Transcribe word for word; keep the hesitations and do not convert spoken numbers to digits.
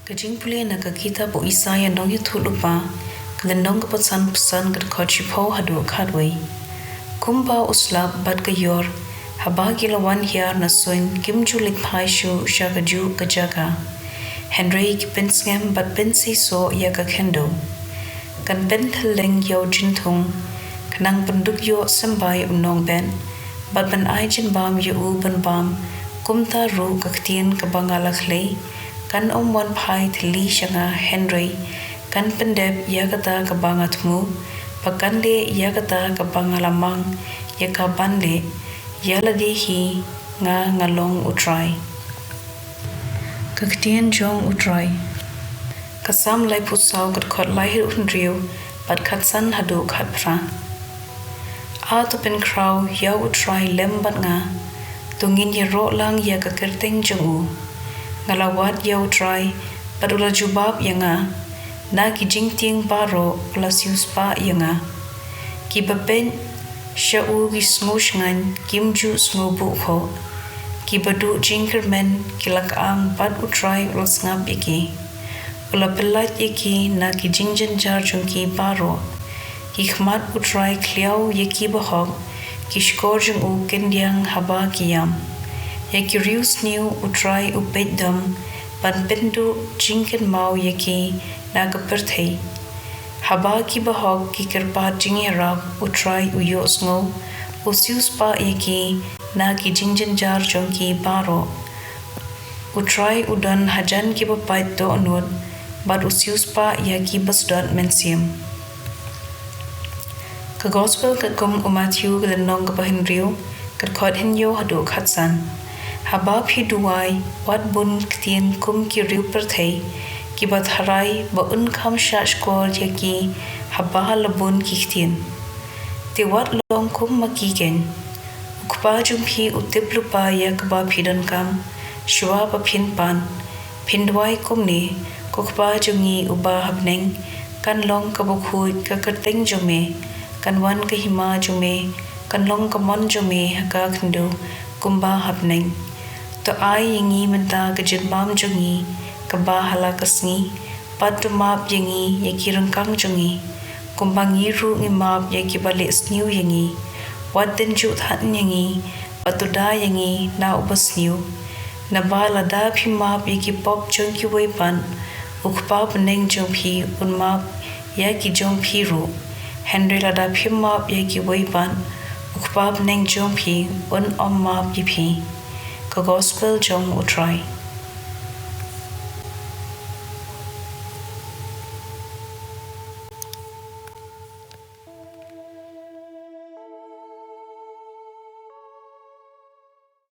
Ka jingpule na ka kitab u Isaïah nongïathuhlypa, ka lynnong kaba sanphew san, ka dkhot shiphew haduh khatwei. Kumba u slap bad ka ïor, haba ki la wan hiar na suiñ, kim ju leit phai shuh sha kajuh ka jaka. Hynrei ki pynsngem bad pynseisoh ïa ka khyndew. Kan pynthylleng ïa u jynthung, khnang pynduk ïoh symbai u nongbet, bad ban ai jynbam ïa u ban bam. Kumta ruh ka ktien kaba nga la khlei kan ym wan phai thylli sha nga, hynrei kan pyndep ïa kata kaba nga thmu, ba kan leh ïa kata kaba nga la mang ïa ka ban leh. Ïa lade hi, nga nga long U Trai. Ka ktien jong U Trai. Ka Salm laiphew saw, ka dkhot lai haduh hynriew, bad khatsan haduh khatphra. A to pynkhraw ïa U Trai lem bad nga, to ngin ïaroh lang ïa ka kyrteng jong u. Nga la wad ïa U Trai, bad u la jubab ïa nga. Na ki jingtieng baroh u la siewspah ïa nga. Kiba peit sha u ki sngewshngaiñ, kim ju sngewbuhkhoh. Kiba duh jingkyrmen ki la kyang, bad U Trai u la sngap ïa ki. U la pyllait ïa ki na ki jingjynjar jong ki baroh. Ki khmat U Trai khliaw ïa ki bahok, ki shkor jong u kyndiang haba ki ïam. Ïa ki riewsniew U Trai u peit dom, ban pynduh jingkynmaw ïa ki na ka pyrthei. Haba ki bahok ki kyrpad jingïarap, U Trai u ïohsngew, u siewspah ïa ki na ki jingjynjar jong ki baroh. U Trai u don hajan kiba pait dohnud, bad u siewspah ïa kiba sdot mynsiem. Ka Gospel katkum u Mathaiw, ka lynnong kaba hynriew, ka dkhot hynñiew haduh khatsan. Haba phi duwai, wat bun ktien kum ki riew pyrthei, kiba tharai ba un kham shahshkor ïa ki haba la bun ki ktien. Te wat long kum ma ki keiñ. U Kpa jong phi u tip lypa ïa kaba phi donkam, shuwa ba phin pan. Phin duwai kumne: Ko Kpa jong ngi uba ha bneng, kan long kaba khuid ka kyrteng jong me, kan wan ka hima jong me, kan long ka mon jong me ha ka khyndew kumba ha bneng. To ai ïa ngi mynta ka jingbam jong ngi kaba ha la ka sngi, bad to map ïa ngi ïa ki ryngkang jong ngi, kumba ngi ruh ngi map ïa kiba leh sniew ïa ngi. Wat dynjuh than ïa ngi, bad to da ïa ngi na uba sniew. Naba lada phi map ïa ki pop jong kiwei pat, U Kpa bneng jong phi un map ïa ki jong phi ruh. Hynrei lada phim map ïa kiwei pat, U Kpa bneng jong phi un ym map ïa phi. Ka Gospel jong U Trai.